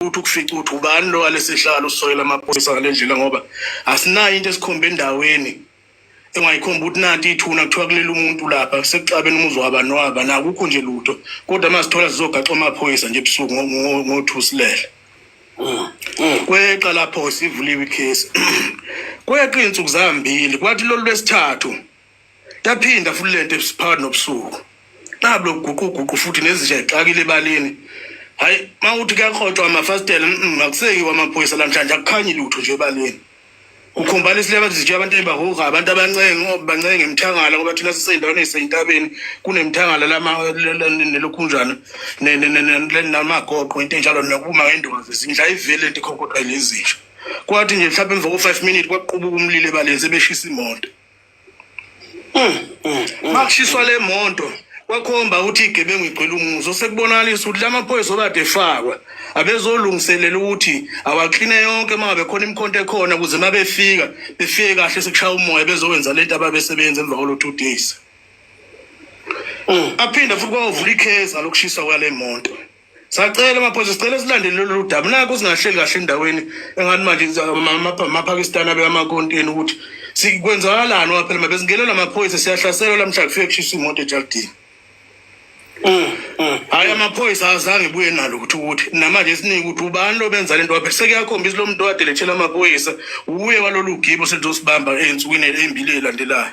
Ukuthi ukufica ukuthi ubani lo alesihlalo usisokela amaphoyisa ngale ndlela, ngoba asinayo into esikhomba endaweni engayikhomba ukuthi nanti ithuna, kuthiwa kulele umuntu lapha, sekuxabene umuzi waba nowaba, nakukho nje lutho. Kodwa uma sithola sizogaxa amaphoyisa nje ebusuku ngo-2 silele. Kweqa lapho sivuliwe ikhesi, kweqa iy'nsuku zambili, kwathi lolu lwesithathu yaphinda futhi lento esiphakathi nobusuku, nabu lokuguquguqu futhi nezinja ixakile ebaleni. Hayi, uma uthi kuyakrotshwa amafasitela, akusekiwe amaphoyisa namhlanje, akukhanyi lutho nje ebaleni. Kukhombana isileba nje abantu ebahuga, abantu abancenge ngoba bancenge emthangala, ngoba thina siseyindaweni ey'seyintabeni, kunemthangala lama nelokhunjana namagoqo, into enjalo, nokuma ngendonga zezindlu, ayivele into ikhonkotha lezinja. Kwathi nje mhlawumbe emva ko-5 minutes kwaqubuka umlilo ebaleni, sebeshisa imoto. Makushiswa le moto kwakhomba ukuthi igebengu igcwele umuzi, osekubonakalisa ukuthi lamaphoyisa obade efakwa abezolungiselela ukuthi awakline yonke uma ngabe khona imikhonto ekhona, ukuze uma befika befike kahle sekushaya umoya, bezokwenza lento ababesebenza emva kwalo 2 days. Aphinda futhi kwawuvula ikheza lokushiswa kwale moto. Sacela amaphoyisa, sicela silandele lolu daba, nakho singahleli kahle endaweni engathi manje amaPakistani abeka amakonteni ukuthi sikwenzakalani, ngoba phela mabesingenela amaphoyisa siyahlaselwa lamhla kufike kushiswa imoto ejardini. Hhayi, amaphoyisa azange buye nalo ukuthi namanje esiningi ukuthi ubani lo benza lento waphela, sekuyakhombisa lo muntu okade lethela amaphoyisa uye walolu gibo selizosibamba ey'nsukwini ey'mbili ey'landelayo.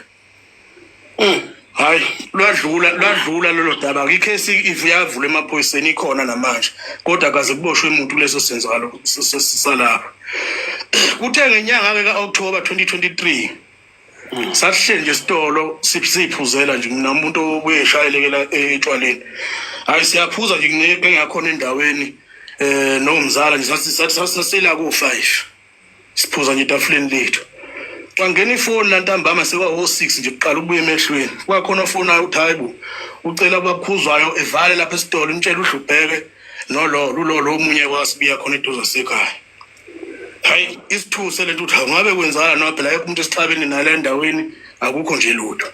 Hayi, lwadlula lwadlula lolo daba. Ikhesi iyavula emaphoyiseni, ikhona namanje, kodwa kaze kuboshwe umuntu kuleso senzakalo salapha. Kuthe ngenyanga-ke ka-October 2023 sasihleli nje esitolo siphuzela nje, mina umuntu obuye eshayelekela etshwaleni. Hayi, siyaphuza nje engakhona endaweni nomzala nje, sathi sasila ku-5, siphuza nje etafuleni lethu. Kwangena ifoni la ntambama, sekwawo-6 nje, kuqala ukubuya emehlweni. Kwakhona ofonayo uthi, hayi bo, ucela abakhuzwayo evale lapha esitolo, imtshela udlubheke nololo ulolo omunye wasibiya khona eduze sekhaya. Hayi, isithuse lento ukuthi hawu, ngabe kwenzakala noma phela ayekho umuntu esixabene nale endaweni, akukho nje lutho.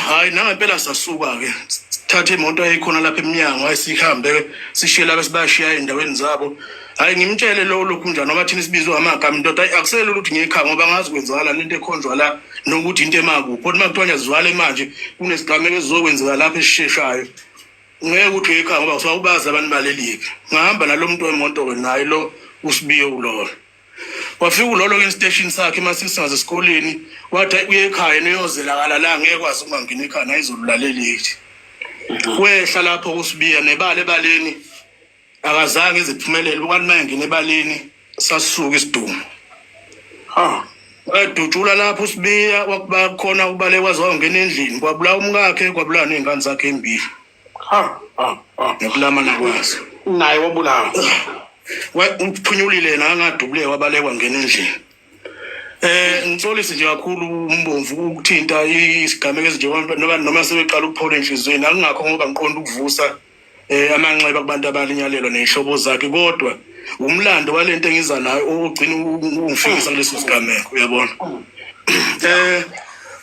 Hayi, nangempela sasuka-ke, sithathe imoto eyayikhona lapha emnyango, hayi, sihambe sishiye laba esibashiya ey'ndaweni zabo. Hhayi, ngimtshele lo lokhu njani, ngoba thina sibizwe ngamagama indoda. Hayi, akuselula ukuthi ngiyekhaya ngoba ngazi kwenzakala lento ekhonjwa la nokuthi into emakuphi, kodwa uma kuthiwa ngiyazivale manje kunesigameko esizokwenzeka lapha esisheshayo, ngeke ukuthi uyekhaya ngoba kusuka abantu baleliphi. Ngahamba nalo muntu wemoto-ke, naye lo usibiye ulolo. Wafika ulolo-ke esiteshini sakhe masisi esikoleni, wathi hayi, uye ekhaya yena uyozelakala la, ngeke kwazi ukungangena ekhaya nayizolulalelithi. Wehla lapho usibiya nebala ebaleni, akazange iziphumelele kwathi uma engena ebaleni sasuka isidumo. Ha. Wadutshula lapho usibiya, wakuba khona ubaleka waze wangena endlini, kwabulawa umkakhe, kwabulawa ney'ngane zakhe ey'mbili. Ha ha ha. Nokulamana kwazo. Naye wabulawa. Uphunyulile yena, angadubuleka, wabaleka wangena endlini. Ngixolise nje kakhulu umbomvu ukuthinta isigameko ezinjengoba noma sebeqala ukuphola enhliziyweni, akungakho ngoba ngiqonda ukuvusa amanxeba kubantu abalinyalelwa ney'hlobo zakhe, kodwa umlando walento engiza nayo ogcina ungifikisa kuleso sigameko, uyabona.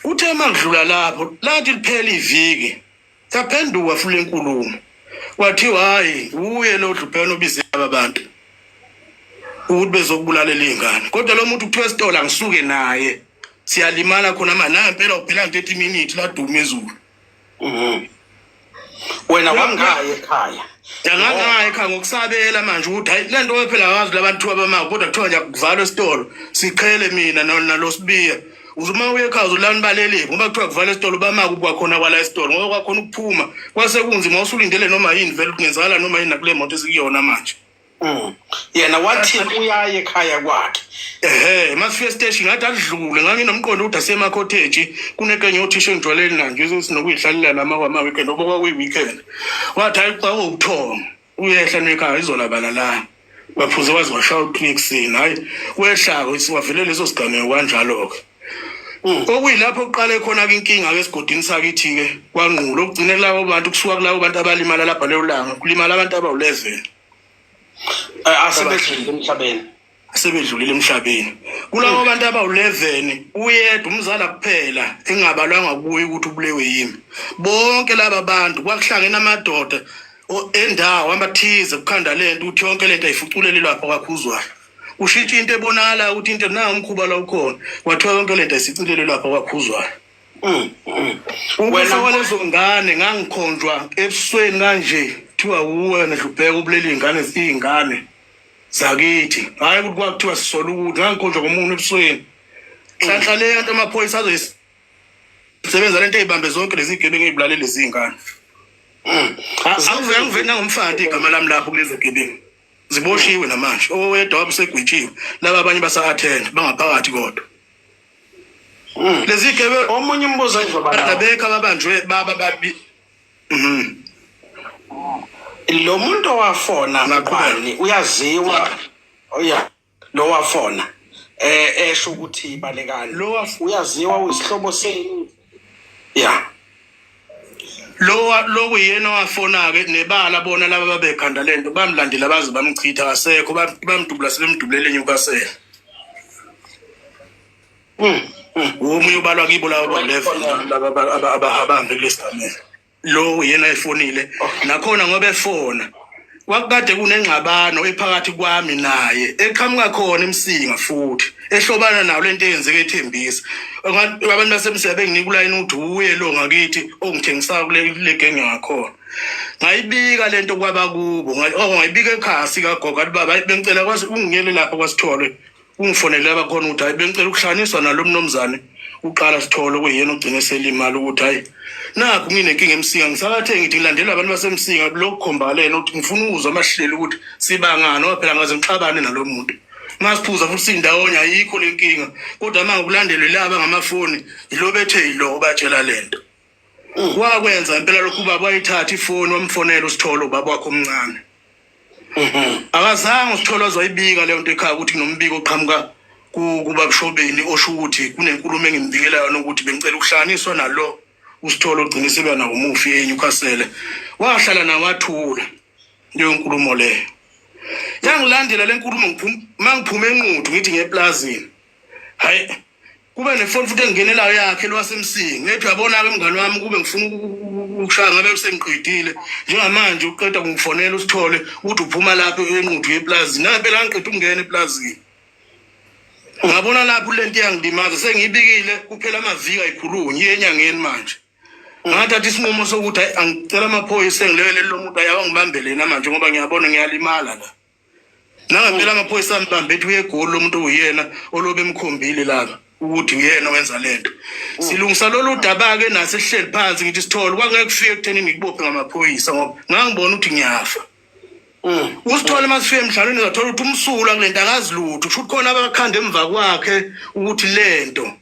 Kuthe makudlula lapho lathi liphela iviki, yaphenduka futhi lenkulumo, kwathiwa hayi, uye lo dluphena obize aba bantu ukuthi bezokubulalela iy'ngane. Kodwa lo muntu kuthiwa esitolo angisuke naye, siyalimala khona manje, nangempela uphela nge-30 minutes laduma izulu. Wena wangaye ekhaya. Angangaya ekhaya ngokusabela manje ukuthi hayi, le nto phela akazi labantu kuthiwa bamako, kodwa kuthiwa nje kuvalwe esitolo, siqhele mina nalo sibiya. Uze uma uye ekhaya uzolani baleliphi, ngoba kuthiwa kuvalwe esitolo, bamako kwakhona kwala esitolo, ngoba kwakhona ukuphuma kwase kunzima, usulindele noma yini vele kungenzakala noma yini nakule moto esikuyona manje. Yena wathi uyaye ekhaya kwakhe. Ehhe, masifika esiteshi ngathi adlule, nganginomqondo ukuthi asiye emakhotheji, kunekenye othisha engijwayeleni nayo nje sinokuyihlalela nama kwama-weekend, ngoba kwakuyi-weekend. Wathi hayi, xa uwubuthongo uyehla nekhaya izolabala la. Baphuze waze washaya u-3 ekuseni, hhayi wehla-ke, wavele leso sigameko kanjalo-ke. Okuyilapho kuqale khona-ke inkinga-ke esigodini sakithi-ke kwaNgqulo, okugcine kulabo bantu, kusuka kulabo bantu abalimala lapha lelo langa, kulimala abantu abawu-11. Asebedlulile emhlabeni. Sebedlulile emhlabeni. Kulabo bantu abawu-11, uyedwa umzala kuphela engabalwanga kuye ukuthi ubulewe yimi. Bonke laba bantu kwakuhlangene amadoda. Endawo abathize kukhanda lento ukuthi yonke lento ayifuculele lapho kwakhuzwayo. Ushintsha into ebonakala ukuthi into na umkhuba la ukhona. Kwathiwa yonke lento ayisicilele lapho kwakhuzwayo. Ukufa kwalezo ngane ngangikhonjwa ebusweni kanje kuthiwa wuwe nedlubheka ubulele iy'ngane iy'ngane zakithi hhayi ukuthi kwakuthiwa sisola ukuthi ngangikhonjwa ngomunye ebusweni nhlanhla leyo nto amaphoyisa azoyisebenza lento eyibambe zonke lezi gebengu ey'bulale lezi ngane. Angiveli nangomfana igama lami lapho kulezi gebengu ziboshiwe namanje owedwa wabo usegwetshiwe laba abanye basa-athenda bangaphakathi kodwa. Lezi gebe Omunye umbuzo engizoba nawo. Abekho ababanjwe baba babi. Lo muntu owafona Ngaqhubeka. ubani uyaziwa oya lo wafona esho ukuthi balekani. Lo Uyaziwa uyisihlobo senu. Yeah. Lo lokuyena owafona ke nebala bona laba babekhanda lento bamlandela baze bamchitha kasekho bamdubula sebemdubulele eNewcastle. Omunye ubalwa kibo laba ba-11 laba abahambe kulesigameko. Lo uyena efonile nakhona ngoba efona kwakukade kunengxabano ephakathi kwami naye eqhamuka khona eMsinga futhi ehlobana nayo lento eyenzeke eThembisa. Abantu baseMsinga benginika ulayini ukuthi uye lo ngakithi ongithengisayo kule genge ngakhona. Ngayibika lento kwabakubo, oh ngayibika ekhaya sikagogo athi baba bengicela kwazi ungiyele lapha kwaSithole ungifonele abakhona ukuthi hayi bengicela ukuhlanganiswa nalo mnumzane uqala sithole kuyena ogcine selimala ukuthi hayi nakhu nginenkinga eMsinga ngisakathe ngithi ngilandela abantu baseMsinga lokukhombalena ukuthi ngifuna ukuzwa amahlelo ukuthi sibangani ngoba phela ngaze ngixabane nalo muntu masiphuza futhi sindawonye ayikho le nkinga kodwa uma ngokulandelwe laba ngamafoni yilo bethe yilo obatshela lento. Wakwenza impela lokhu ubaba wayithatha ifoni wamfonela uSithole ubaba wakhe omncane. Akazange uSithole azoyibika leyo nto ekhaya ukuthi kunombiko oqhamuka kubabushobeni osho ukuthi kunenkulumo engimbikela yona ukuthi bengicela ukuhlanganiswa nalo uSithole ogcina seba nawo umufi eNewcastle. Wahlala naye wathula leyo nkulumo leyo. Yangilandela le nkulumo mangiphuma eNquthu ngithi ngiyeplazini. Hayi kube nefoni futhi engingenelayo yakhe lwasemsingi ethi uyabona-ke mngani wami kube ngifuna ukushaya ngabe sengiqedile njengamanje uqeda kungifonela usithole ukuthi uphuma lapho enquthu yeplazini nangempela ngiqeda ukungena eplazini ngabona lapho le nto iyangilimaza sengiyibikile kuphela amaviki ayikhulunye iye enyangeni manje ngathatha isinqumo sokuthi hayi angicela amaphoyisa engilekelele lo muntu ayawangibambele yena manje ngoba ngiyabona ngiyalimala la Nangempela amaphoyisa ambambe ethi uyegoli lo muntu uyena olobe emkhombile laba ukuthi uyena owenza lento. Silungisa lolu daba-ke naso esihleli phansi ngithi sithole kwangeke kufike ekutheni ngikubophe ngamaphoyisa ngoba ngangibona ukuthi ngiyafa. Usithole uma sifika emhlanganweni uzathola ukuthi umsulwa kule nto akazi lutho kusho ukuthi khona abakhanda emva kwakhe ukuthi le nto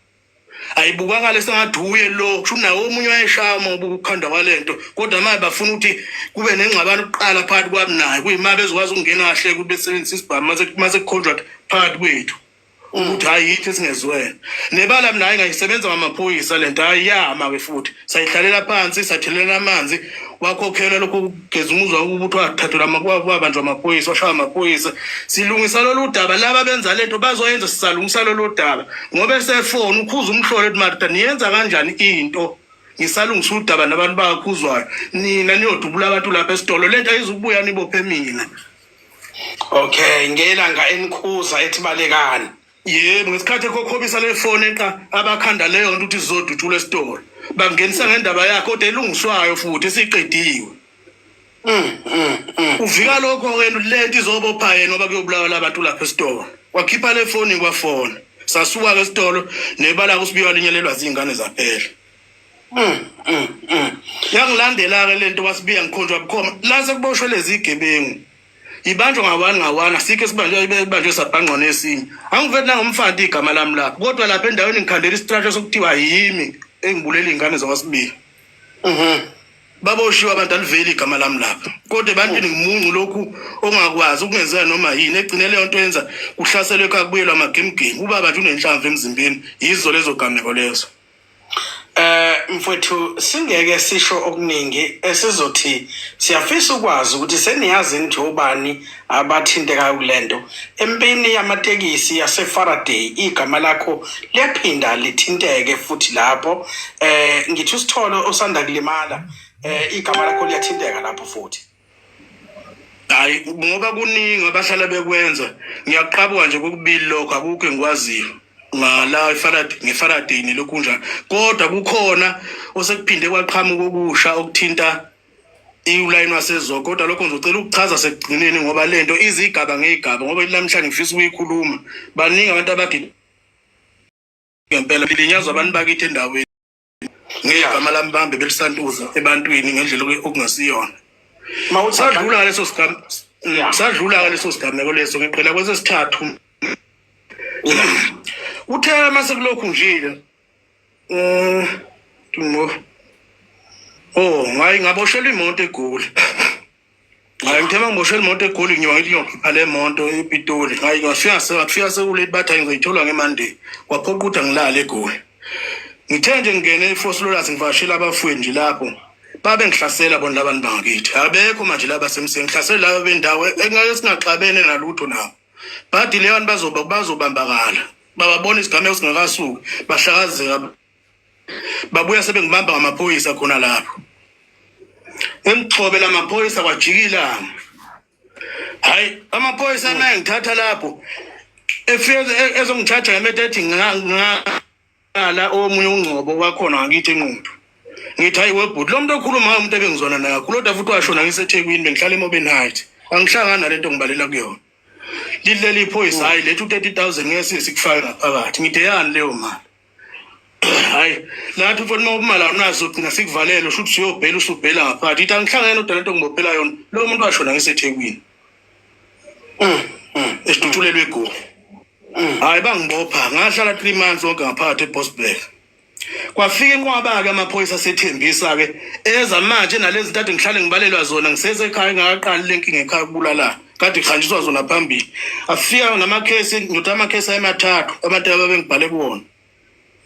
ayibukakale sengathi uye lo kusho naye omunye wayeshaya uma ubuka ukukhanda kwalento kodwa manje bafuna ukuthi kube nengxabano kuqala phakathi kwami naye kuyima bezokwazi ukungena kahle ukuthi besebenzisa isibhamu mase kukhonjwa phakathi kwethu ukuthi hayi yithi esingezwene nebala mina hayi ngayisebenza ngamaphoyisa lento hayi yama-ke futhi sayihlalela phansi sathelela amanzi wakhokhelwa lokhu kugeza umuzwa ukuthi wathathelwa wabanjwa amaphoyisa washaya amaphoyisa silungisa lolu daba laba benza lento bazoyenza sisalungisa lolu daba ngoba esefona ukhuza umhlolo ethi marta niyenza kanjani into ngisalungisa udaba nabantu bakhuzwayo nina niyodubula abantu lapha esitolo lento ayizukubuya nibophe mina. Okay, ngelanga enikhuza ethi balekani. Yebo, ngesikhathi ekhokhobisa le foni eqa abakhanda leyo nto ukuthi sizodutshula esitolo. Bangenisa ngendaba yakhe kodwa elungiswayo futhi esiqediwe. Uvika lokho ke lento izobopha yena ngoba kuyobulawa labantu lapha esitolo. Wakhipha le foni kwafona. Sasuka ke esitolo nebala kusibiwa linyelelwa zingane zaphela. Yangilandela ke lento wasibiya ngikhonjwa bukhoma. La sekuboshwe lezi gebengu. Ibanjwa ngawani ngawani asikho esibanjwe ibanjwe sabhangqwa nesinye. Angiveli nangomfana igama lami lapho kodwa lapha endaweni ngikhandela isitrasha sokuthiwa yimi engibulela izingane zakwaSibiya. Baboshiwe abantu aliveli igama lami lapha. Kodwa ebantwini ngimuncu lokhu ongakwazi ukungenzeka noma yini egcine leyo nto yenza kuhlaselwe ekhaya kubuyelwa amagemugemu. Ubaba nje unenhlamvu emzimbeni yizo lezo gameko lezo. Mfowethu singeke sisho okuningi esizothi siyafisa ukwazi ukuthi seniyazi nje obani abathintekayo kulento. Empini yamatekisi yase Faraday igama lakho liyaphinda lithinteke futhi lapho. Ngithi usithole osanda kulimala igama lakho liyathinteka lapho futhi. Hayi, ngoba kuningi abahlala bekwenza, ngiyaqabuka nje kokubili lokho, akukho engikwaziyo ngala eFaraday, ngeFaraday nelokhu njalo, kodwa kukhona osekuphinde kwaqhamuka okusha okuthinta iulayini waseZoco, kodwa lokho ngizocela ukuchaza sekugcineni ngoba lento izigaba ngezigaba, ngoba namhlanje ngifisa ukuyikhuluma. Baningi abantu abagidi ngempela lilinyazwa abantu bakithi endaweni ngegama lami, bambe belisantuza ebantwini ngendlela okungasiyona. Sadlula ngaleso sigaba, sadlula ngaleso sigameko leso. Ngiqhela kwesesithathu, uthe mase kulokhu nje oh ngayi ngaboshelwa imoto eGoli. Hayi, ngithe mangiboshela imoto eGoli, ngiyoba ngithi ngiyokhipha le moto ePitoli. Hayi, ngafika ngafika sekulate, bathi hayi ngizoyithola ngeMonday. Kwaphoqa ukuthi angilale eGoli. Ngithe nje ngingene eVosloorus ngivakashela abafowethu nje lapho. Babe ngihlasela bona labantu bangakithi. Abekho manje laba semseni, ngihlasela laba bendawo engake singaxabene nalutho nabo. Bathi le bantu bazoba bazobambakala. Bababona isigameko singakasuki, bahlakazeka, babuya sebengibamba ngamaphoyisa khona lapho. Engixhobe lamaphoyisa kwajika ilanga. Hayi, amaphoyisa naye ngithatha lapho efike ezongithatha ngemetha ethi ngala omunye ungcobo wakhona ngakithi enquthu. Ngithi hayi webhuti, lo muntu okhuluma ngayo umuntu ebengizwana naye kakhulu, kodwa futhi washona ngiseThekwini, bengihlala eMobeni Heights, angihlangani nalento ngibalela kuyona. Lithi leli phoyisa, hayi, lethu 30,000 ngeke sikufake ngaphakathi. Ngithi yani leyo mali? Hayi, lathi mfowethu, uma imali awunazo ugcina sikuvalele, usho ukuthi usuyobhela, usubhela ngaphakathi. Ithi angihlangene nodwa lento ngibophela yona, lowo muntu washona ngiseThekwini esidutshulelwe eGoli. Hayi, bangibopha, ngahlala 3 months wonke ngaphakathi eBoksburg. Kwafika inqwaba-ke amaphoyisa asethembisa-ke, eza manje nalezi nto ade ngihlale ngibalelwa zona ngisesekhaya, engakaqali le nkinga ekhaya ukubulalana, kade kuhanjiswa zona phambili. Afika namakhesi, ngithi amakhesi ayemathathu abantu ababengibhale kuwona.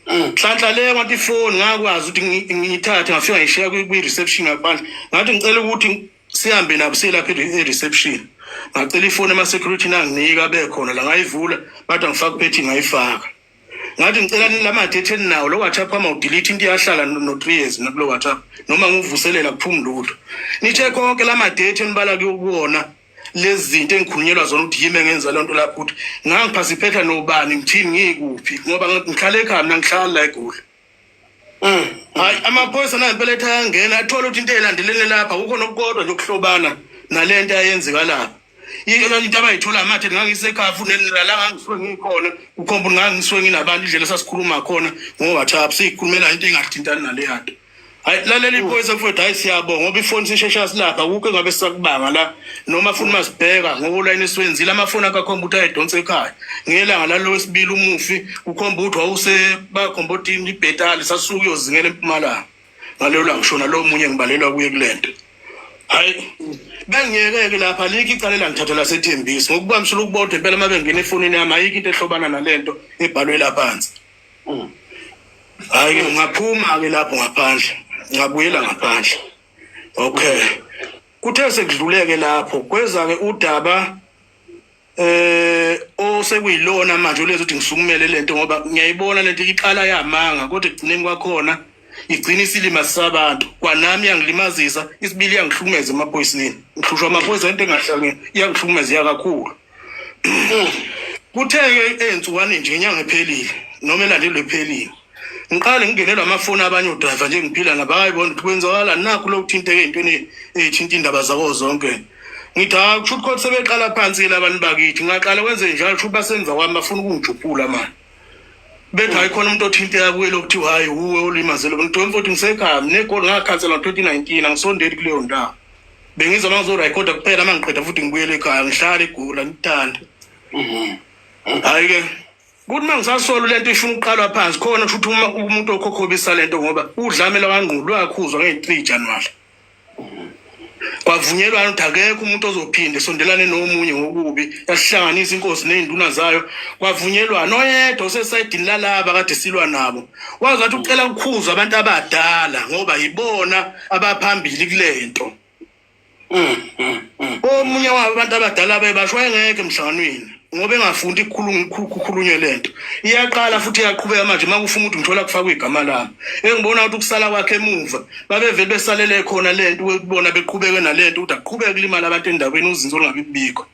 Nhlanhla le ngathi ifoni ngakwazi ukuthi ngiyithathe, ngafika ngishiya kwi-reception ngaphandle. Ngathi ngicela ukuthi sihambe nabo siye lapha e-reception. Ngacela ifoni ema-security, nanginika bekhona la, ngayivula, bathi angifake uphethi, ngayifaka. Ngathi ngicela lama-data eninawo lo WhatsApp wami awudelete, into iyahlala no-3 years nakulo WhatsApp, noma ngiwuvuselela kuphumi lutho. Nithe konke lama-data enibala kuwona lezi zinto engikhulunyelwa zona ukuthi yimi engenza loo nto lapho, ukuthi ngangiphasiphetha nobani, ngithini, ngikuphi, ngoba ngihlala ekhaya mina, ngihlala la eGoli. Hayi, amaphoyisa nangempela ethi ayangena, athola ukuthi into elandelene lapha akukho nokukodwa nje ukuhlobana nale nto ayenzeka lapha. Into abayithola amathe ngangisekhaya futhi nala ngangisuke ngikhona, kukhomba ukuthi ngangisuke nginabantu, indlela esasikhuluma khona ngo-WhatsApp siyikhulumela into engathintani naleya nto. Hayi, lalela iphoyisa mfowethu, hayi siyabonga ngoba ifoni sishesha silapha, akukho engabe sisakubanga la, noma futhi masibheka ngoba ulayini esiwenzile amafoni akho akhomba ukuthi ayedonsa ekhaya ngelanga lalo wesibili umufi, kukhomba ukuthi wawuse bakhomba ukuthi ibhetali sasuke uyozingela eMpumalanga ngalelo langa shona lo munye ngibalelwa kuye kulento. Hayi, bengiyeke-ke lapha, alikho icala elangithatha lasethembisa ngokubamsula ukubodwa impela. Uma bengena efonini yami ayikho into ehlobana nalento ebhalwe la phansi. Hayi, ngaphuma-ke lapho ngaphandle, ngabuyela ngaphandle. Okay, kuthe sekudluleke lapho kweza-ke udaba osekuyilona manje olezi ukuthi ngisukumele lento, ngoba ngiyayibona lento iqala yamanga, kodwa ekugcineni kwakhona igcina isilima sabantu. Kwanami iyangilimazisa, isibili iyangihlukumeza emaphoyiseni, ngihlushwa amaphoyisa, into engahlangene iyangihlukumeza kakhulu. Kuthe-ke ey'nsukwani nje inyanga ephelile noma elandelwe ephelile, ngiqale ngingenelwa amafoni abanye odrayiva nje ngiphila nabo, bayibona ukuthi kwenzakalani nakhu lokhu thinteke ey'ntweni ey'thinta iy'ndaba zako zonke. Ngithi hawu, kusho ukuthi kodwa sebeqala phansi-ke labantu bakithi, ngaqala kwenze njalo, kusho ukuthi basenza kwami, bafuna ukungijuphula manje. Bethi hayi, khona umuntu othinteka kuye lokuthiwa hayi wuwe olimazele umuntu. Mfowethu, ngisekhaya mina eGoli, ngakhansela ngo-2019, angisondeli kuleyo ndawo. Bengiza uma ngizorekhoda kuphela, uma ngiqeda futhi ngibuyele ekhaya, ngihlale eGoli, angithandi. Hhayi-ke, kuthi uma ngisasola lento ifuna ukuqalwa phansi khona, kusho ukuthi uma umuntu okhokhobisa lento, ngoba udlame lwakangqulu lwakhuzwa ngeyi-3 Januwari, kwavunyelwana ukuthi akekho umuntu ozophinde sondelane nomunye ngokubi. Yasihlanganisa inkosi ney'nduna zayo, kwavunyelwana. Oyedwa osesayidini lalaba kade silwa nabo wazi wathi ucela ukukhuzwa abantu abadala ngoba yibona abaphambili kule nto. Omunye wabo abantu abadala bebasho wayengekho emhlanganweni ngoba engafundi ukukhulunywe lento. Iyaqala futhi iyaqhubeka manje uma kufuna ukuthi ngithola kufakwa igama lami. Engibona ukuthi ukusala kwakhe emuva babevele besalele khona lento ukubona beqhubeke nalento ukuthi akuqhubeke kulimala abantu endaweni uzinzo olungabi bikho.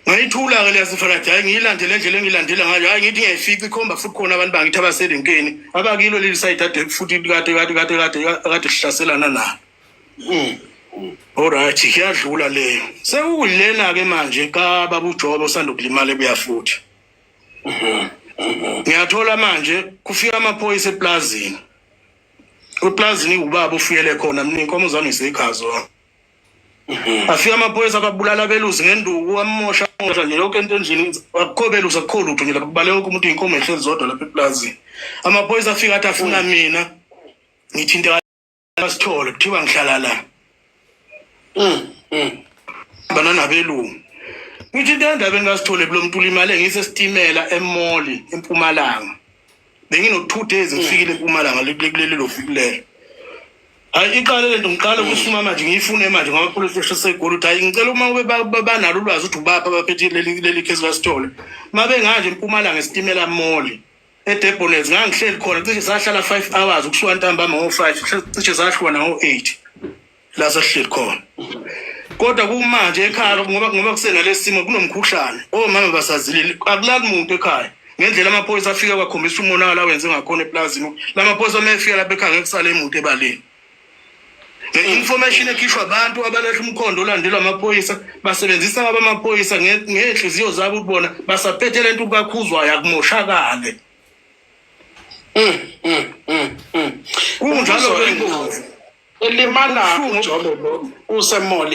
Ngayithula-ke leya sifalathi, hhayi ngiyilandele endlela engiyilandela ngayo, hhayi ngithi ngiyayifica ikhomba futhi khona abantu bangithi abaselenkeni abakilo leli sayidi ade futhi kade kade kade kade kade sihlaselana nalo. Alright, iyadlula leyo. Sekuyilena-ke manje kababa uJobe osanda ukulimala ebuya futhi. Ngiyathola manje kufika amaphoyisa eplazini. Eplazini ubaba ufuyele khona mina inkomo zami zikhazo. Afika amaphoyisa ababulala abelusi ngenduku amosha mosha nje yonke into endlini akukho belusi akukho lutho nje lapha kubaleka wonke umuntu iy'nkomo ehlezi zodwa lapha eplazini. Amaphoyisa afika athi afuna mina ngithinta kaSithole kuthiwa ngihlala la. Hamba nabelungu. Ngithi into endabeni kaSithole kulo muntu ulimale ngisesitimela emoli eMpumalanga. Bengino 2 days ngifikile eMpumalanga kulelo viki lelo. Hayi iqale lento ngiqale ukusuma manje ngiyifune manje ngoba police station seGoli ukuthi hayi ngicela uma ube banalo ulwazi ukuthi ubaphi abaphethe leli leli case kaSithole. Mabenganje eMpumalanga esitimela mall eDebonairs ngangihleli khona cishe sahlala 5 hours ukusuka ntambama ngo-5 cishe sahlukana ngo-8 la sasihleli khona. Kodwa kumanje ekhaya ngoba kusenalesi simo kunomkhuhlane omama basazilile akulali muntu ekhaya ngendlela amaphoyisa afika kwakhombisa umonakalo awenze ngakhona eplazini la maphoyisa uma efika lapha ekhaya ngeke kusale muntu ebaleni. Nge-information ekhishwa abantu abalahla umkhondo olandelwa amaphoyisa basebenzisa abamaphoyisa ngey'nhliziyo zabo ukuthi bona basaphethe le nto kakhuzwayo akumoshakale. Kunjalo-ke Nkosi. Elimala Kubuhlungu. uJobe lo usemall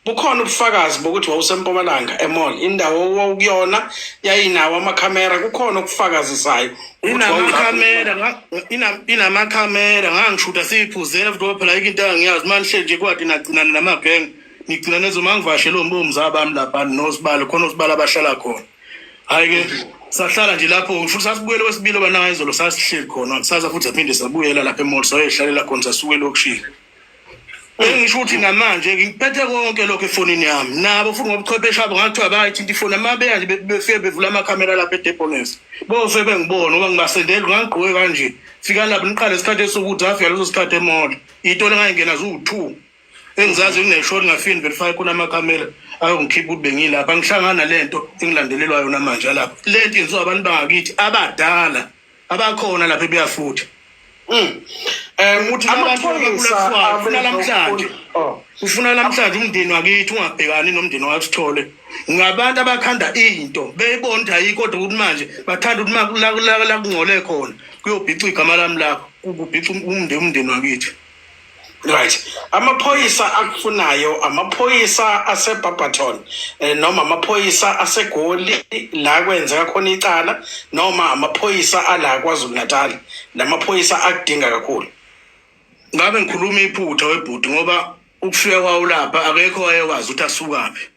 bukhona ubufakazi bokuthi wawusempumalanga emall indawo owawukuyona yayinawo amakhamera kukhona okufakazisayo ukuthi wawulapho. Inamakhamera inamakhamera ngangishuda siyiphuzela futhi ngoba phela ayikho into engangiyazi uma nihleli nje kwade nagcinana namagenge nigcina nezo uma ngivashele omzala bami lapha nosibalo khona osibalo abahlala khona. Hhayi-ke sahlala nje lapho futhi sasibuyele kwesibili obana izolo sasihleli khona kusasa futhi saphinde sabuyela lapha emall sayoyihlalela khona sasuke elokishini. Engisho ukuthi namanje ngiphethe konke lokho efonini yami nabo futhi ngobuchwepheshe abo ngathiwa bayayithinta ifoni amabeya nje befike bevula amakhamera lapha eDebonairs bofe bengibona ngoba ngibasendela ngangigqoke kanje fika lapho niqale isikhathi esokuthi afika leso sikhathi emall iy'tolo engayingena ziwu-2 engizazi ngineshori ngafike ngiverify khona amakhamera ayongikhipha ukuthi bengilapha ngihlangana nalento engilandelelwa yona manje lapha lento yenziwa abantu bangakithi abadala abakhona lapha ebuyafutha. Ukuthi abantu Amaphoyisa ababulawayo ufuna namhlanje Oh. ufuna namhlanje umndeni wakithi ungabhekani nomndeni wakho ngabantu abakhanda into beyibona ukuthi ayikho kodwa ukuthi manje bathanda ukuthi la kungcole khona kuyobhica igama lami lapho kubhica umndeni wakithi. Right. Amaphoyisa akufunayo amaphoyisa aseBarberton noma amaphoyisa aseGoli la kwenzeka khona icala noma amaphoyisa ala KwaZulu Natal lamaphoyisa akudinga kakhulu. Ngabe ngikhuluma iphutha webhuti ngoba ukufika kwawo lapha akekho wayewazi ukuthi asukaphi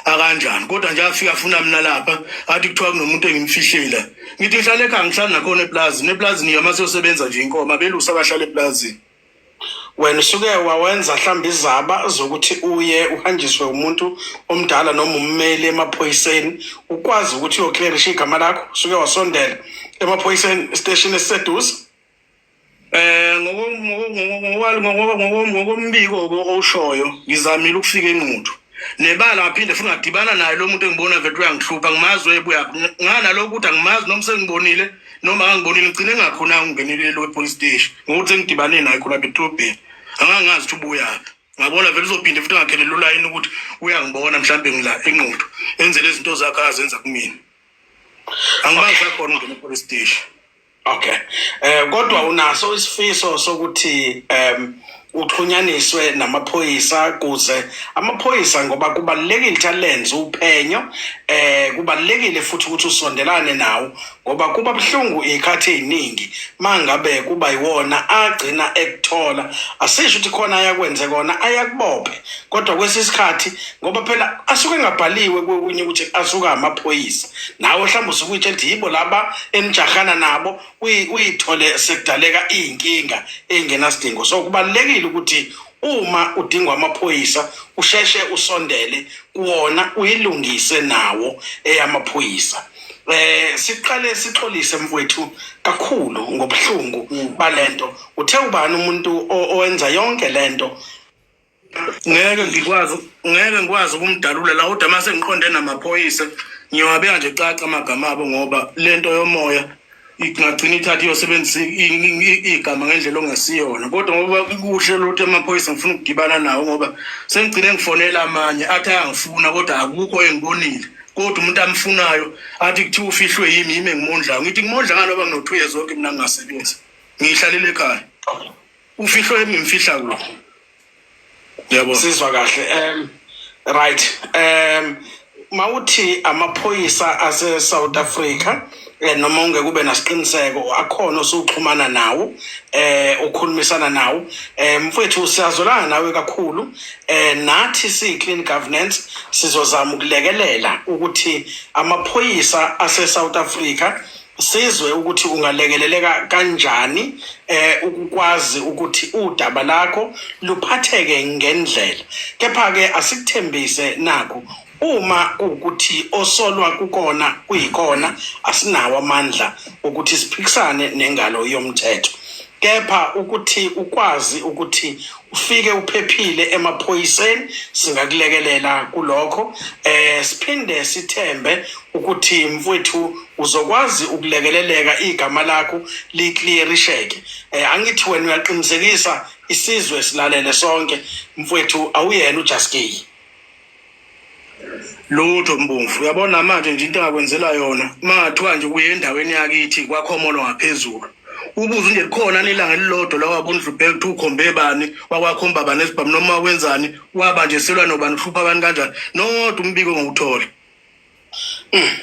akanjani kodwa nje afika afuna mina lapha athi kuthiwa kunomuntu engimfihlela ngithi ngihlala ekhaya ngihlala nakhona eplazini eplazini yoma siyosebenza nje inkomo abelusi abahlala eplazini. Wena usuke wawenza mhlawumbe izaba zokuthi uye uhanjiswe umuntu omdala noma ummeli emaphoyiseni ukwazi ukuthi uyoclearisha igama lakho usuke wasondela emaphoyiseni station esiseduze. Ngokombiko owushoyo ngizamile ukufika eNquthu nebala ngaphinde futhi ngadibana naye lo muntu engibona vele uyangihlupha ngimazi webuya nganalokhu ukuthi angimazi noma sengibonile noma angibonile ngigcine ngakhona ngingenile lo police station ngokuthi sengidibane naye khona edolobheni angangazi ukuthi ubuyaphi ngabona vele uzophinde futhi angakhelele ulayini ukuthi uyangibona mhlawumbe ngila eNquthu enze lezi zinto zakhe azenza kumina angibangi sakhona ungena e-police station. Okay. Kodwa unaso isifiso sokuthi uxhunyaniswe namaphoyisa kuze amaphoyisa ngoba kubalulekile ukuthi alenze uphenyo kubalulekile futhi ukuthi usondelane nawo ngoba kuba buhlungu izikhathi eziningi mangabe kuba yiwona agcina ekuthola asisho ukuthi khona ayakwenze kona ayakubophe kodwa kwesisikhathi ngoba phela asuke engabhaliwe kokunye ukuthi asuka amaphoyisa nawe mhlawumbe usuke uyitshela ukuthi yibo laba enijahana nabo uyithole sekudaleka iy'nkinga ey'ngenasidingo so kubalulekile ukuthi Uma udingwa amaphoyisa usheshe usondele kuwona uyilungise nawo eyamaphoyisa. Siqale sixolise mfowethu kakhulu ngobuhlungu balento. Uthe ubani umuntu owenza yonke lento? Ngeke ngikwazi ukumdalula la, kodwa mase ngiqonde namaphoyisa ngiyowabeka nje caca amagama abo, ngoba lento yomoya ingagcina ithatha iyosebenzisa igama ngendlela ongesiyona. Kodwa ngoba kuhle ukuthi amaphoyisa ngifuna ukudibana nawo, ngoba sengigcine ngifonela amanye athi ayangifuna, kodwa akukho engibonile. Kodwa umuntu amfunayo athi kuthiwa ufihlwe yimi, yimi engimondlayo. Ngithi ngimondla ngani ngoba ngino-2 years zonke mina ngingasebenzi, ngiyihlalele ekhaya. Ufihlwe yimi, ngimfihla kuphi? Yabo. Sizwa kahle. Right, mawuthi amaphoyisa ase South Africa, noma ungeke ube nasiqiniseko, akhona osuxhumana nawo, ukhulumisana nawo. Mfowethu, siyazolana nawe kakhulu. Nathi si clean governance sizozama ukulekelela ukuthi amaphoyisa ase South Africa sizwe ukuthi ungalekeleleka kanjani ukukwazi ukuthi udaba lakho luphatheke ngendlela. Kepha ke asikuthembise nakho, uma kuwukuthi osolwa kukona kuyikona, asinawo amandla ukuthi siphikisane nengalo yomthetho, kepha ukuthi ukwazi ukuthi ufike uphephile emaphoyiseni singakulekelela kulokho. Siphinde sithembe ukuthi mfowethu uzokwazi ukulekeleleka, igama lakho liclearisheke. Angithi wena uyaqinisekisa isizwe silalele sonke, mfowethu, awuyena uJaskey? Lutho Mbomvu, uyabona manje nje into engakwenzela yona, mangathiwa nje uye endaweni yakithi kwakhomolo ngaphezulu, ubuze nje likhona ilanga elilodwa la wabona uDlubheke kuthiwa ukhombe bani, wakwakhomba bani esibhamu, noma wenzani, waba nje selwa nobani, uhlupha abantu kanjani, nodwa umbiko ngowuthola.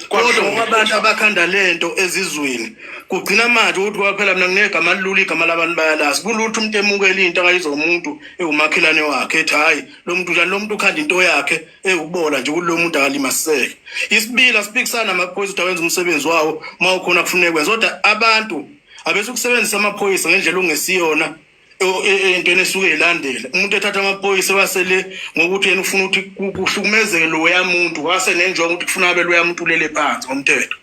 Kodwa ngoba abantu abakhanda lento ezizweni kugcina manje ukuthi kwaphela mina nginegama lilula, igama labantu bayalazi. Kulutho umuntu emukela into akayizwa umuntu ewumakhelwane wakhe, ethi hhayi, lo muntu njani, lo muntu ukhanda into yakhe ewukubola nje kulo muntu akalimasiseke. Isibili, asiphikisana namaphoyisa ukuthi awenza umsebenzi wawo uma ukhona kufuneka kwenza, kodwa abantu abese ukusebenzisa amaphoyisa ngendlela ongesiyona entweni esuke ilandela. Umuntu ethatha amaphoyisa wasele ngokuthi yena ufuna ukuthi kuhlukumezeke loya muntu, wase nenjongo ukuthi kufuna abe loya muntu ulele phansi ngomthetho.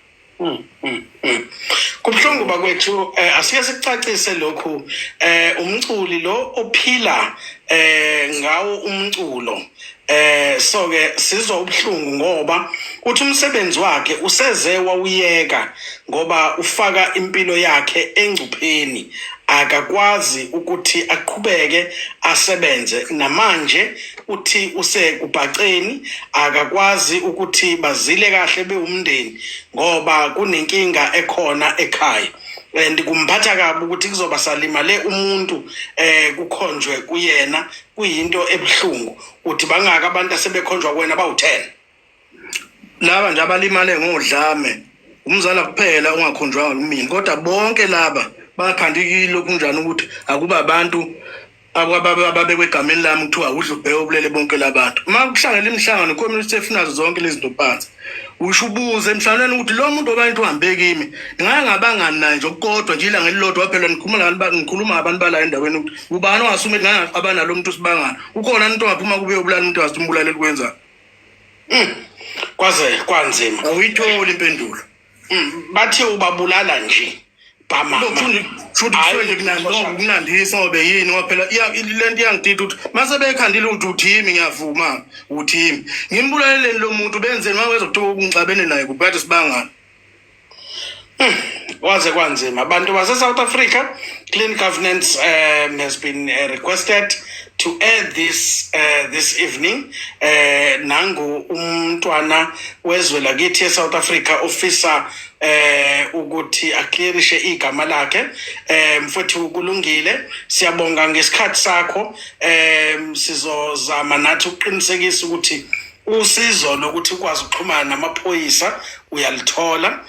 Kubuhlungu bakwethu. Asike sikucacise lokhu. Umculi lo ophila ngawo umculo, so ke sizwa ubuhlungu ngoba uthi umsebenzi wakhe useze wawuyeka ngoba ufaka impilo yakhe engcupheni, akakwazi ukuthi aqhubeke asebenze. Namanje uthi usekubhaceni, akakwazi ukuthi bazile kahle bewumndeni ngoba kunenkinga ekhona ekhaya, and kumphatha kabi ukuthi kuzoba salimale umuntu kukhonjwe kuyena. Kuyinto ebuhlungu. Uthi bangaka abantu asebekhonjwa kuwena? Bawu-10? Laba nje abalimale ngodlame, umzala kuphela ungakhonjwanga kumina, kodwa bonke laba bakhanda ilokhu njani ukuthi akuba abantu ababekwe egameni lami kuthiwa uDlubheke obulele bonke labantu. Uma kuhlangene imihlangano, community efunazo zonke lezi zinto phansi, usho ubuze emhlanganweni ukuthi lo muntu obantu uhambe kimi, ngake ngabangani naye nje okukodwa nje ilanga elilodwa waphela. Nikhuluma nabantu, ngikhuluma ngabantu bala endaweni ukuthi ubani ongasume ngake ngaxabana nalo muntu, sibangani, ukhona umuntu ongaphuma kube uyobulala umuntu ongathi umbulaleli kwenzani? Kwaze kwanzima. Awuyitholi impendulo. Bathi ubabulala nje bamama. Futhi Hhayi, kusuke nje kunandisa ngoba yini, ngoba phela lento iyangidida ukuthi mase bekhandile ukuthi uthimi, ngiyavuma uthimi, ngimbulaleleni lo muntu, benzeni uma kuthiwa ngixabene naye kuphi, kade sibangani? Kwaze kwanzima, abantu base-South Africa. Clean governance has been requested to air this evening. Nangu umntwana wezwe lakithi e-South Africa ofisa ukuthi aclearishe igama lakhe. Mfowethu, kulungile, siyabonga ngesikhathi sakho. Sizozama nathi ukuqinisekisa ukuthi usizo lokuthi ukwazi ukuxhumana namaphoyisa uyalithola,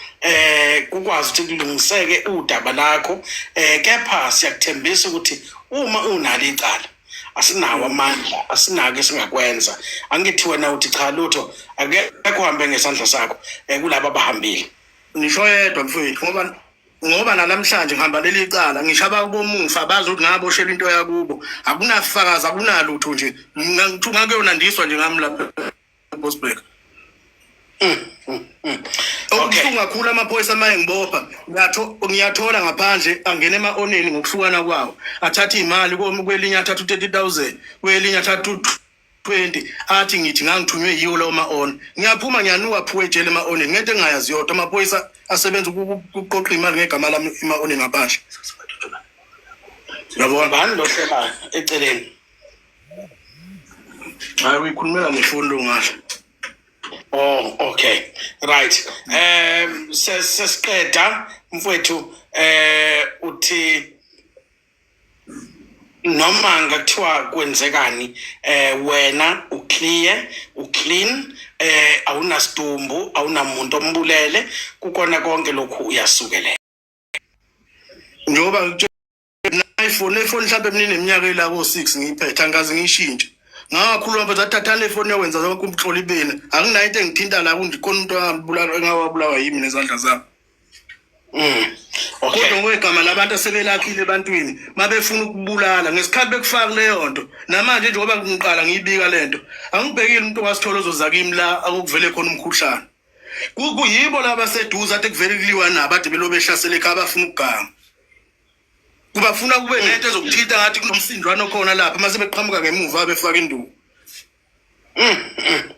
kukwazi ukuthi kulungiseke udaba lakho. Kepha siyakuthembisa ukuthi uma unalo icala, asinawo amandla, asinako esingakwenza. Angithi wena uthi cha, lutho, akekho uhambe ngesandla sakho kulabo abahambile. Ngisho yedwa mfowethu, ngoba Ngoba nalamhlanje ngihamba leli cala ngisho abakomufa bazi ukuthi ngaboshelwa into yakubo, akunafakazi, akunalutho nje. Ngakuyonandiswa nje ngami lapha eBosberg. Okubuhlungu kakhulu amaphoyisa uma engibopha ngiyathola ngaphandle angena ema-oneni ngokuhlukana kwawo, athathe iy'mali kwelinye athathe u-30 000, kwelinye athathe u-20, athi ngithi ngangithunywe yiwo lawo ma-on. Ngiyaphuma ngiyanuka phuwa ejele ema-oneni ngento engingayazi yodwa. Amaphoyisa asebenza ukuqoqa imali ngegama lami ema-oneni ngaphandle, uyabona? Bani lo hleba eceleni? Hayi, uyikhulumela ngefoni lo ngale. Oh, okay. Right. Sesiqeda mfowethu, uthi noma ngakuthiwa kwenzekani, wena uclear, uclean, awunasidumbu, awunamuntu ombulele kukona konke lokhu, uyasukelela. Njengoba ngikutshela, iPhone, le phone mhlawumbe mina ineminyaka ela ko-6 ngiyiphethe, angikaze ngiyishintshe. Ngakhuluma mfethu, athathani le phone yokwenza zonke umhloli beni, anginayo into engithinta la kunje khona umuntu angabulala engawabulawa yimi nezandla zami. Kodwa ngokwegama labantu asebelakhile ebantwini mabefuna ukubulala ngesikhathi bekufaka kuleyo nto. Namanje njengoba ngiqala ngiyibika le nto, angibhekile umuntu ongasithola ozoza kimi la akukuvele khona umkhuhlane. Kuyibo laba seduze ade kuvele kuliwa nabo, ade belo behlasela ekhaya, bafuna ukuganga, kubafuna kube nento ezokuthinta ngathi kunomsindwana okhona lapha, mase beqhamuka ngemuva befaka induku.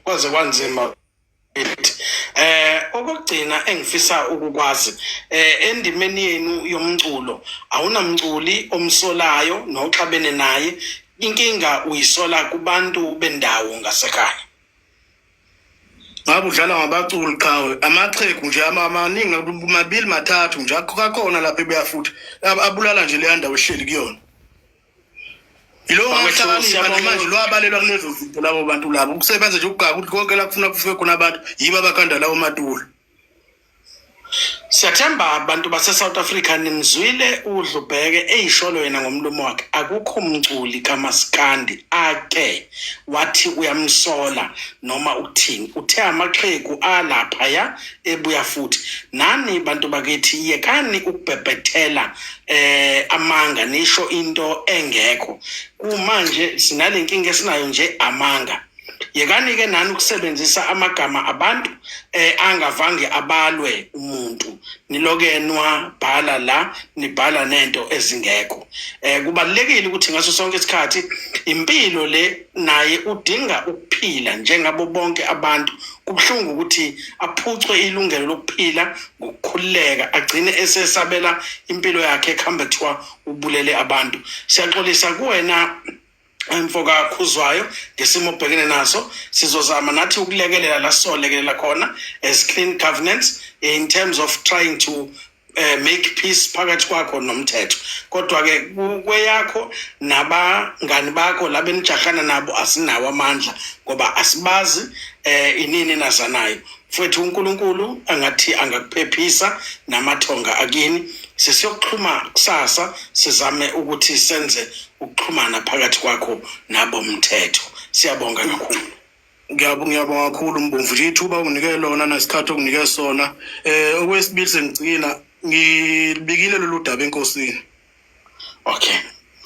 Kwaze kwanzima. Okugcina engifisa ukukwazi, endimeni yenu yomculo, awunamculi omsolayo noxabene naye? Inkinga uyisola kubantu bendawo ngasekhaya? Ngabe udlala ngabaculi qhawe, amaxhegu nje amaningi, mabili mathathu nje akhona lapha ebuya futhi abulala nje leya ndawo ehleli kuyona. Yilo Bakwethu, ngahlakanipha siyabonga. namanje lwabalelwa kulezo zinto labo bantu labo kusebenza nje ukugaka ukuthi konke la kufuna kufike khona abantu yibo abakhanda lawo matulo. Siyathemba abantu base-South Africa nimzwile uDlubheke eyisholo yena ngomlomo wakhe, akukho mculi kamaskandi ake wathi uyamsola noma ukuthini. Uthe amaxhegu alaphaya ebuya futhi. Nani bantu bakithi, yekani ukubhebhethela amanga, nisho into engekho. Kumanje sinale nkinga esinayo nje, amanga. Yekani ke nani ukusebenzisa amagama abantu angavange abalwe umuntu, niloke nwabhala la, nibhala nento ezingekho. Kubalekile ukuthi ngaso sonke isikhathi impilo le naye udinga ukuphila njengabo bonke abantu. Kubuhlungu ukuthi aphucwe ilungelo lokuphila ngokukhululeka, agcine esesabela impilo yakhe ekuhambe kuthiwa ubulele abantu. Siyaxolisa kuwena mfoka Khuzwayo ngesimo obhekene naso. Sizozama nathi ukulekelela la sizolekelela khona as clean governance in terms of trying to make peace phakathi kwakho nomthetho. Kodwa ke kweyakho nabangani bakho labenijahana nabo, asinawo amandla ngoba asibazi inini nazanayo. Mfowethu, uNkulunkulu angathi angakuphephisa namathonga akini. Sesiyokuxhuma kusasa, sizame ukuthi senze ukuxhumana phakathi kwakho nabomthetho. Siyabonga kakhulu. Ngiyabonga kakhulu Mbomvu nje ithuba unginike lona nesikhathi okunike sona. Okwesibili sengicina, ngibikile lolu daba enkosini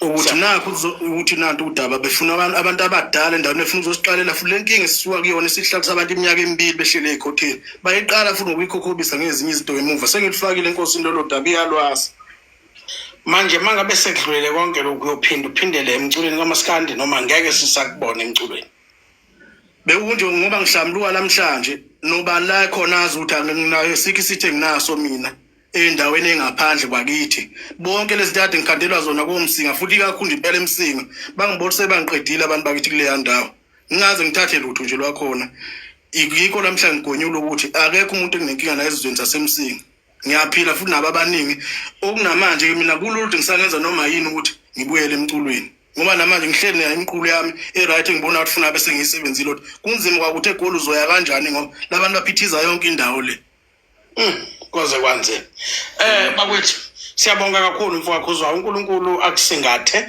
ukuthi nakho ukuthi nantu udaba, befuna abantu abadala endaweni befuna ukuzosiqalela futhi le nkinga esisuka kuyona esihlalisa abantu iminyaka emibili behlele ey'khotheni, bayiqala futhi ngokuyikhokhobisa ngezinye izinto ngemuva. Sengilifakile enkosini lolo daba, iyalwazi. Manje mangabe sekudlulele konke lokhu, uyophinda uphindele emculweni kamaskandi noma ngeke sisakubona emculweni? Bekunje ngoba ngihlambuluka namhlanje, nobani la khona azi ukuthi anginayo sikho isithe nginaso mina endaweni engaphandle kwakithi. Bonke lezi kade ngikhandelwa zona koMsinga, futhi ikakhulu nje impela eMsinga, bangibona sebangiqedile abantu bakithi kuleya ndawo, ngingaze ngithathe lutho nje lwakhona. Yikho namhla ngigonyula ukuthi akekho umuntu enginenkinga naye ezizweni zaseMsinga. Ngiyaphila futhi nabo abaningi. Okunamanje ke mina kulula ukuthi ngisangenza noma yini ukuthi ngibuyele emculweni, ngoba namanje ngihleli nayo imiqulu yami e-right engibona ukuthi funa bese ngiyisebenzile. Ukuthi kunzima kwakuthi eGoli uzoya kanjani ngoba labantu baphithiza yonke indawo le. Kwaze kwanzima. Bakwethu, siyabonga kakhulu mfowethu Khuzwayo. uNkulunkulu akusingathe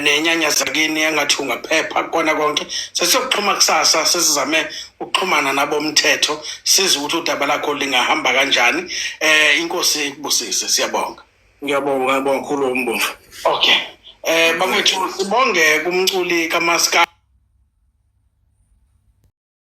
nenyanya zakini, engathi ungaphepha kona konke. Sesiyokuxhuma kusasa, sesizame ukuxhumana nabomthetho size ukuthi udaba lakho lingahamba kanjani. Eh inkosi ikubusise, siyabonga. Ngiyabonga, ngiyabonga kakhulu umbongo. Okay. Eh bakwethu sibonge kumculi kaMaskandi.